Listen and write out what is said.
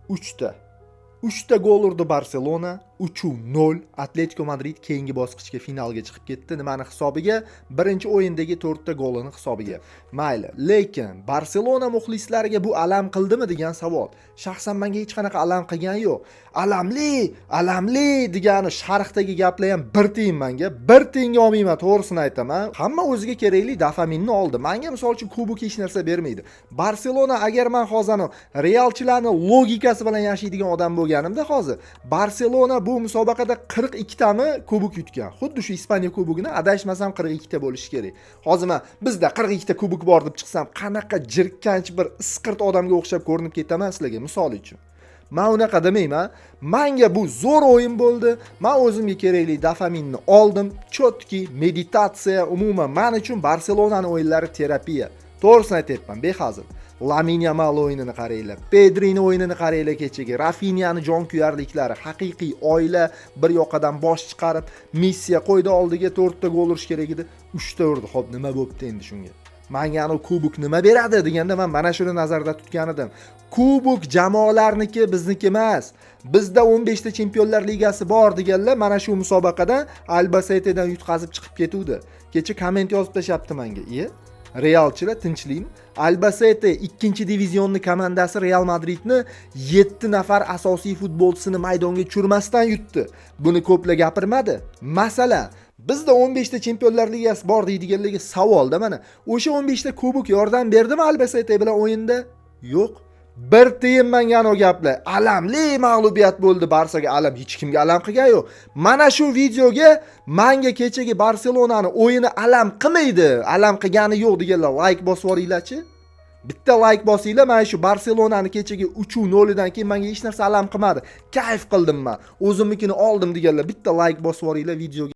Uchta. Uchta gol urdi Barselona, 3-0. Atletiko Madrid keyingi bosqichga, finalga chiqib ketdi. Nimani hisobiga? Birinchi o'yindagi to'rtta golini hisobiga. Mayli, lekin Barselona muxlislariga bu alam qildimi degan savol. Shaxsan menga hech qanaqa alam qilgani yo'q. Alamli, alamli degani sharhdagi gaplar ham bir tiyin menga, bir tiyinga olmayman, to'g'risini aytaman. Hamma o'ziga kerakli dopaminni oldi. Menga, misol uchun, kubok hech narsa bermaydi. Barselona, agar man hozir realchilarni logikasi bilan yashaydigan odam bo'lganimda, hozir Barselona bu musobaqada 42 tami kubok yutgan. Xuddi shu Ispaniya kubogini, adashmasam, 42 ta bo'lishi kerak. Hozir man bizda 42 ta kubok bor deb chiqsam, qanaqa jirkanch bir isqirt odamga o'xshab ko'rinib ketaman sizlarga, misol uchun. Man unaqa demayman. Manga bu zo'r o'yin bo'ldi. Man o'zimga kerakli dopaminni oldim. Чёткий meditatsiya, umuman men uchun Barselonani o'yinlari terapiya. To'g'risini aytyapman, behazil. Lamin Yamal o'yinini qaranglar, Pedrini o'yinini qaranglar kechagi, Rafinyani jonkuyarliklari, haqiqiy oila bir yoqadan bosh chiqarib, missiya qo'ydi oldiga, to'rtta gol urish kerak edi, uchta urdi. Xo'p, nima bo'pti endi shunga? Manga anavi kubok nima beradi deganda, man mana shuni nazarda tutgan edim. Kubok jamoalarniki, bizniki emas. Bizda 15 ta Chempionlar Ligasi bor deganlar mana shu musobaqada Albasetedan yutqazib chiqib ketuvdi. Kecha komment yozib tashlabdi menga. Iye, realchilar, tinchlikmi? Albasete ikkinchi divizionni komandasi Real Madridni 7 nafar asosiy futbolchisini maydonga tushirmasdan yutdi. Buni ko'plar gapirmadi. Masalan, bizda 15 ta Chempionlar Ligasi bor deydiganlarga savolda mana. O'sha 15 ta kubok yordam berdimi Albasete bilan o'yinda? Yo'q. Bir tiyin menga anavi gaplar. Alamli mag'lubiyat bo'ldi Barsaga, alam hech kimga alam qilgani yo'q. Mana shu videoga manga kechagi Barselonani o'yini alam qilmaydi, alam qilgani yo'q deganlar layk bosib yuboringlarchi. Bitta layk bosinglar, mana shu Barselonani kechagi 3-0 dan keyin menga hech narsa alam qilmadi. Kayf qildim man. O'zimnikini oldim deganlar bitta layk bosib yuboringlar videoga.